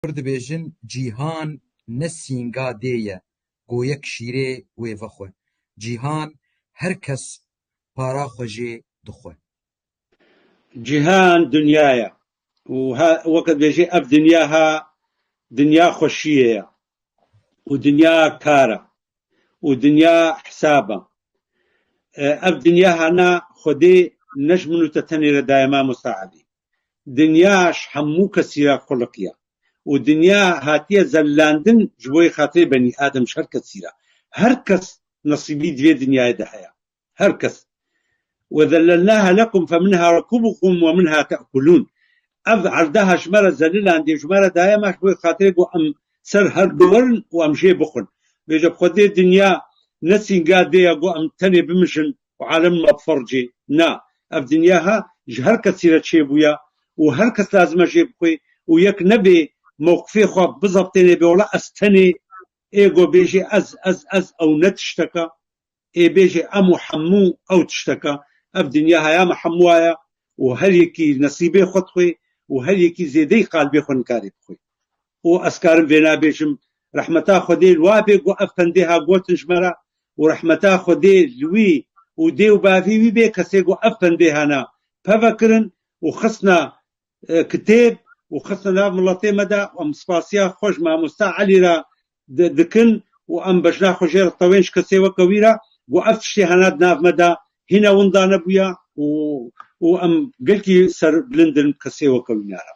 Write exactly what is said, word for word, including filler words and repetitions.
Kur dibêjin, cîhan ne sînga dê ye, go yek şîrê wê vexwe. Cîhan her kes para xwe jê dixwe. Cîhan dinya ye. Û ha, weke dibêjê, ev dinya ha dinya xweşiyê ye. Û dinya kar e. Û dinya hesab e. E, ev dinya hana Xwedê ne ji min û te tenê re daye, mamosta Elî. Dinya ji hemû kesî re xuliqiye. Û dinya hatiye zellandin ji bo xatirê benî Adem, ji her kesî re. Her kes nesîbî di vê dinyayê de heye. Her kes. وذللناها لكم فمنها ركوبكم ومنها تأكلون. Ev erdeha ji me re zelilandê, ji me re daye me, ji bo xatirê ku em ser her biwerin û em jê bixwin. Bêje bi Xwedê dinya ne sînga dê ye ku em tenê bimijin û alem me bifercê. Na, ev dinya ha ji her kesî re çêbûye û her kes lazim e jê bixwê û yek nebê mewqifê xwe bizebtênê bê wela ez tenê, ê go bêjê ez, ez, ez, ew ne tişteke. Ê bêjê em û hemû ew tişteke. Ev dinya haya me hemû aya û her yekî nesîbê xwe dixwê û her yekî zêdeyî qalbê xwe nikarê bixwê. Û ez karim vêna bêjim, rehmeta Xwedê li wa bê ku ev pendê ha gotin ji me re û rehmeta Xwedê li wî û dê û bavê wî bê kesê ku ev pendê hana peve kirin û xistna e, kitêb û xistine nav miletê me de. Em spasiya xwe ji mamosta Elî re di-, dikin û em bejna xwe jê re tewên ji kesê weke wî re ku ev tiştê hena di nav me de hîne winda nebûye û, û em gelkî serbilind in kesê weke wîna re.